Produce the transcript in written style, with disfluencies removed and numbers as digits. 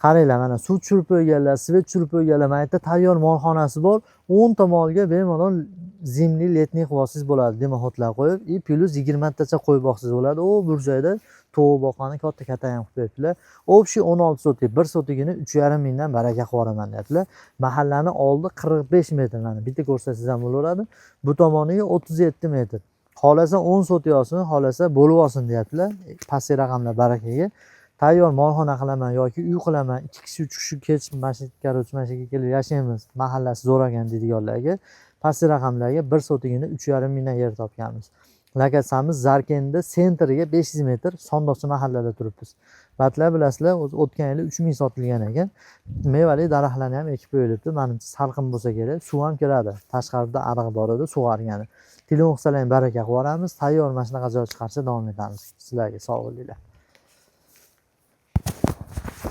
Qaranglar, mana suv tushirib qo'yganlar, свет tushirib qo'yganlar. Mana yerda tayyor molxonasi bor. 10 ta molga bemalol зимний, летний qilib olsangiz bo'ladi, дымоход lar qo'yib, и плюс 20 tacha qo'y boqsangiz bo'ladi. U bir joyda tovuq boqqani katta katta ham qilib qo'yibdilar. Общий 16 sotik, bir sotigini 3,5 mingdan baraka qilib yuboraman deyaptilar. Mahallani oldi 45 metr, mana bitta ko'rsatsangiz ham bo'laveradi. Bu tomoniga 37 metr. Xohlasa 10 sotik olsin, xohlasa bo'lib olsin deyaptilar. Pastki raqamlar barakaga. Tayyor molxona qilaman yoki uy qilaman, 2 kishi, 3 kishi kech mana shu, короче, mana shu yerga kelib yashaymiz, mahallasi zo'r ekan deydiganlarga pastki raqamlarga bir sotigini 3,5 mingdan yer topganmiz. Lokatsiyamiz Zarkentda центр iga 500 metr, Sondoqchi mahallada turibmiz. Batlar bilasizlar, o'zi o'tgan yili 3000 sotilgan ekan. Mevali daraxtlarni ham ekib qo'yilibdi. Manimcha, salqin bo'lsa kerak. Suv ham kiradi. Tashqarida ariq bor edi, sug'argani. Telefon qilsalar ham baraka qilib yuboramiz. Tayyor mana shunaqa joy chiqarsa davom etamiz. Sizlarga sog' bo'linglar.